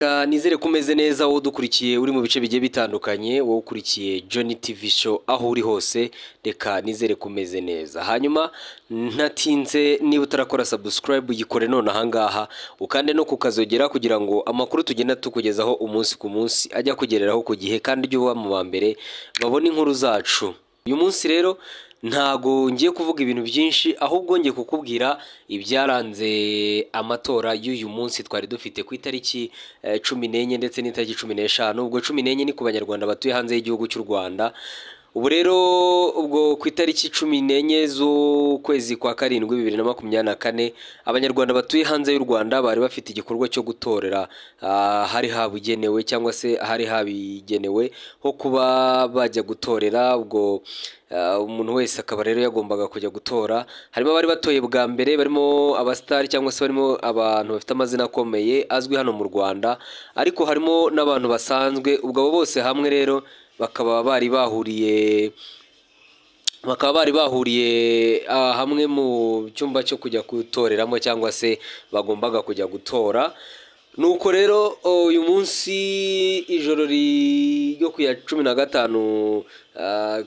Nizere ko umeze neza, wowe udukurikiye uri mu bice bigiye bitandukanye, wowe ukurikiye John TV Show aho uri hose, reka nizere ko umeze neza. Hanyuma ntatinze, niba utarakora subscribe yikore none ahangaha, ukande no kukazogera kugira ngo amakuru tugenda tukugezaho umunsi ku munsi ajya kugereraho ku gihe, kandi ujye uba mu ba mbere babona inkuru zacu. Uyu munsi rero ntago ngiye kuvuga ibintu byinshi, ahubwo ngiye kukubwira ibyaranze amatora y'uyu munsi twari dufite ku itariki 14 ndetse n'itariki 15. Ubwo 14 ni ku Banyarwanda batuye hanze y'igihugu cy'u Rwanda. Ubu rero ubwo ku itariki 14 z'ukwezi kwa karindwi 2024, Abanyarwanda batuye hanze y'u Rwanda bari bafite igikorwa cyo gutorera hari habugenewe cyangwa se hari habigenewe ho kuba bajya gutorera. Ubwo umuntu wese akaba rero yagombaga kujya gutora. Harimo abari batoye bwa mbere, barimo abasitari cyangwa se barimo abantu bafite amazina akomeye azwi hano mu Rwanda, ariko harimo n'abantu basanzwe. Ubwo abo bose hamwe rero bakaba bari bahuriye hamwe mu cyumba cyo kujya gutoreramo cyangwa se bagombaga kujya gutora. Nuko rero uyu munsi ijoro ryo ku ya 15,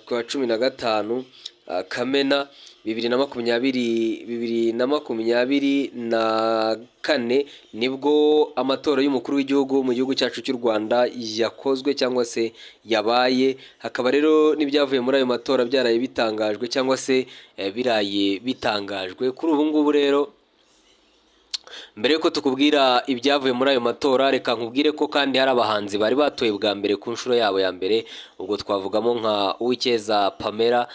ku ya 15 Kamena 2024, nibwo amatora y'umukuru w'igihugu mu gihugu cyacu cy'u Rwanda yakozwe cyangwa se yabaye. Hakaba rero n'ibyavuye muri ayo matora byaraye bitangajwe cyangwa se biraye bitangajwe. Kuri ubu ngubu rero, mbere yuko tukubwira ibyavuye muri ayo matora, reka nkubwire ko kandi hari abahanzi bari batoye bwa mbere ku nshuro yabo ya mbere. Ubwo twavugamo nka Uwicyeza Pamela,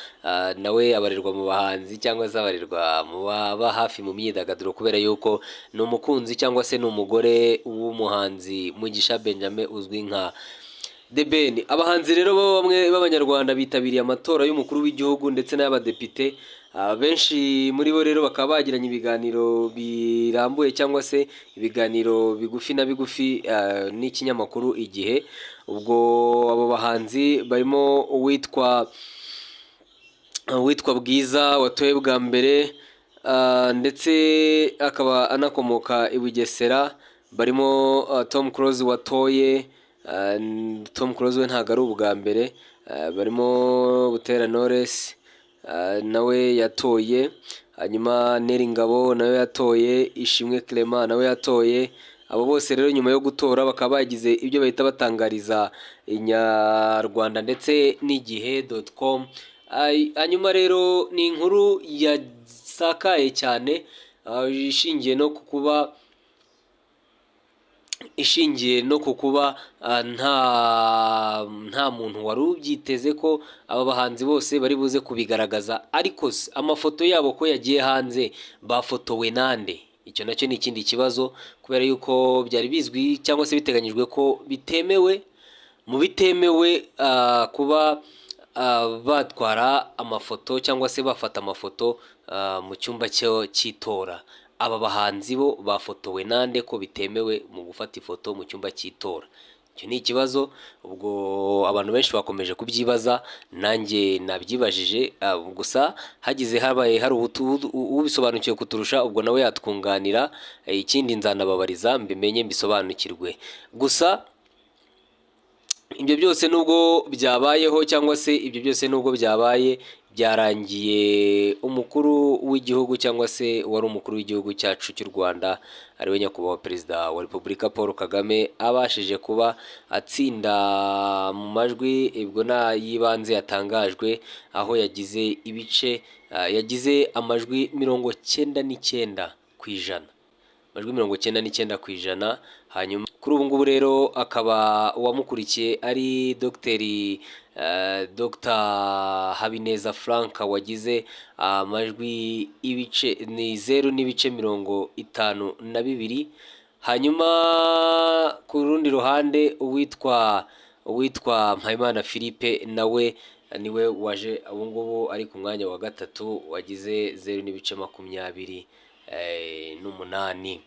nawe abarirwa mu bahanzi cyangwa se abarirwa mu baba hafi mu myidagaduro, kubera yuko ni umukunzi cyangwa se ni umugore w'umuhanzi Mugisha Benjamin uzwi nka The Ben. Abahanzi rero bamwe b'Abanyarwanda bitabiriye amatora y'umukuru w'igihugu ndetse n'ay'abadepite. Benshi muri bo rero bakaba bagiranye ibiganiro birambuye cyangwa se ibiganiro bigufi na bigufi n'ikinyamakuru Igihe. Ubwo abo bahanzi barimo uwitwa Bwiza watoye bwa mbere, ndetse akaba anakomoka i Bugesera. Barimo Tom Close watoye, Tom Close we ntabwo ari ubwa mbere. Barimo Butera Knowless, nawe yatoye, hanyuma Nel Ngabo nawe yatoye, Ishimwe Clement nawe yatoye. Abo bose rero nyuma yo gutora bakaba bagize ibyo bahita batangariza Inyarwanda ndetse n'igihe.com. Hanyuma rero ni inkuru yasakaye cyane, ishingiye no ku kuba nta muntu wari ubyiteze ko aba bahanzi bose bari buze kubigaragaza. Ariko se amafoto yabo ko yagiye hanze, bafotowe nande? Icyo nacyo ni ikindi kibazo, kubera yuko byari bizwi cyangwa se biteganyijwe ko bitemewe, mu bitemewe kuba batwara amafoto cyangwa se bafata amafoto mu cyumba cy'itora. Aba bahanzi bo bafotowe nande ko bitemewe mu gufata ifoto mu cyumba cy'itora? Icyo ni ikibazo. Ubwo abantu benshi bakomeje kubyibaza, nanjye nabyibajije. Gusa hagize habaye hari ubisobanukiwe kuturusha, ubwo nawe yatwunganira. Ikindi nzanababariza mbimenye, mbisobanukirwe. Gusa ibyo byose nubwo byabayeho cyangwa se ibyo byose nubwo byabaye, byarangiye umukuru w'igihugu cyangwa se wari umukuru w'igihugu cyacu cy'u Rwanda, ariwe Nyakubahwa Perezida wa Repubulika Paul Kagame, abashije kuba atsinda mu majwi ubwo n'ay'ibanze yatangajwe, aho yagize ibice yagize amajwi 99%, amajwi 99%. Hanyuma kuri ubu ngubu rero akaba uwamukurikiye ari Dr Habineza Frank wagize amajwi ibice ni 0.52. Hanyuma ku rundi ruhande uwitwa Mpayimana Philippe nawe niwe waje ubu ngubu ari ku mwanya wa gatatu, wagize 0.28.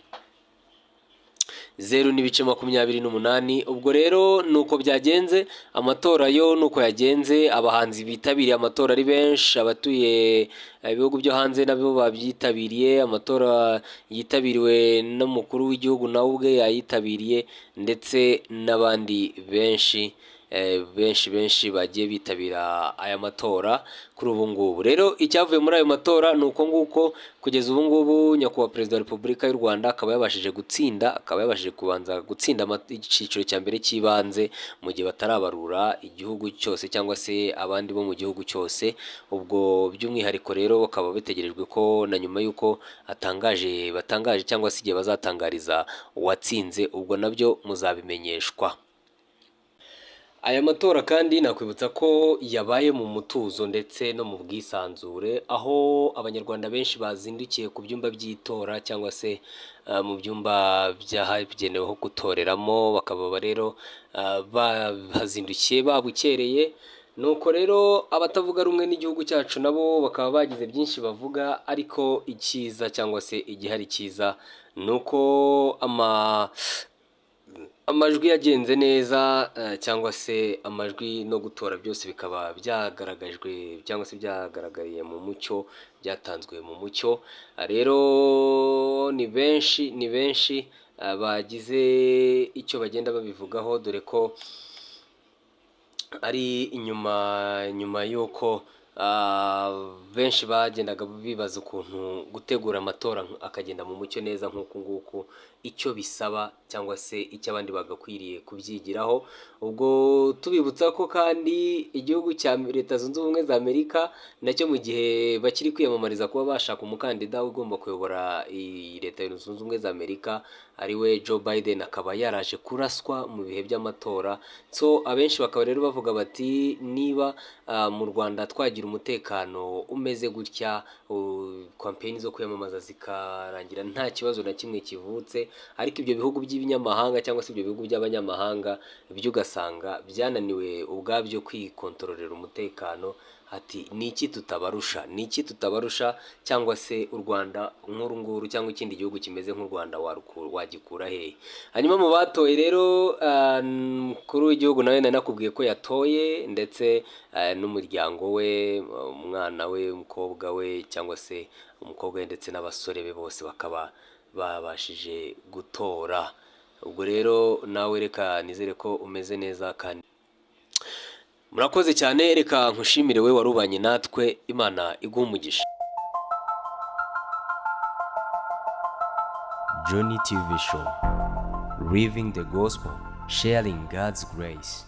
0.28. Ubwo rero ni uko byagenze. Amatora yo ni uko yagenze. Abahanzi bitabiriye amatora ari benshi, abatuye ibihugu byo hanze nabo babyitabiriye. Amatora yitabiriwe n'umukuru w'igihugu, nawe ubwe yayitabiriye, ndetse n'abandi benshi benshi benshi bagiye bitabira aya matora. Kuri ubu ngubu rero, icyavuye muri ayo matora ni uko nguko. Kugeza ubu ngubu, Nyakubahwa Perezida wa Repubulika y'u Rwanda akaba yabashije gutsinda, akaba yabashije kubanza gutsinda icyiciro cya mbere cy'ibanze, mu gihe batarabarura igihugu cyose cyangwa se abandi bo mu gihugu cyose. Ubwo by'umwihariko rero bakaba bitegerejwe ko na nyuma y'uko atangaje, batangaje cyangwa se igihe bazatangariza uwatsinze, ubwo nabyo muzabimenyeshwa. Aya matora kandi nakwibutsa ko yabaye mu mutuzo ndetse no mu bwisanzure, aho Abanyarwanda benshi bazindukiye ku byumba by'itora cyangwa se mu byumba byahagenewe ho gutoreramo, bakaba rero bahazindukiye babukereye. Nuko rero abatavuga rumwe n'igihugu cyacu nabo bakaba bagize byinshi bavuga, ariko icyiza cyangwa se igihari cyiza ni uko amajwi yagenze neza, cyangwa se amajwi no gutora byose bikaba byagaragajwe cyangwa se byagaragariye mu mucyo, byatanzwe mu mucyo. Rero ni benshi, ni benshi bagize icyo bagenda babivugaho, dore ko ari inyuma y'uko benshi bagendaga bibaza ukuntu gutegura amatora akagenda mu mucyo neza nk'uku nguku, icyo bisaba cyangwa se icyo abandi bagakwiriye kubyigiraho. Ubwo tubibutsa ko kandi igihugu cya Leta Zunze Ubumwe za Amerika nacyo, mu gihe bakiri kwiyamamariza kuba bashaka umukandida ugomba kuyobora iyi Leta Zunze Ubumwe za Amerika, ariwe Joe Biden, akaba yaraje kuraswa mu bihe by'amatora. So abenshi bakaba rero bavuga bati: "Niba mu Rwanda twagira umutekano umeze gutya, campaign zo kwiyamamaza zikarangira nta kibazo na kimwe kivutse, ariko ibyo bihugu by'ibinyamahanga cyangwa se ibyo bihugu by'abanyamahanga byo ugasanga byananiwe ubwabyo kwikontororera umutekano," ati: "Ni iki tutabarusha? Ni iki tutabarusha? Cyangwa se u Rwanda nk'uru nguru cyangwa ikindi gihugu kimeze nk'u Rwanda wagikura hehe?" Hanyuma mu batoye rero, umukuru w'igihugu nawe nari nakubwiye ko yatoye, ndetse n'umuryango we, umwana we, umukobwa we cyangwa se umukobwa we ndetse n'abasore be, bose bakaba babashije gutora. Ubwo rero nawe reka nizere ko umeze neza kandi murakoze cyane. Reka nkushimire we warubanye natwe. Imana iguhe umugisha. Johnny TV Show. Living the Gospel, sharing God's grace.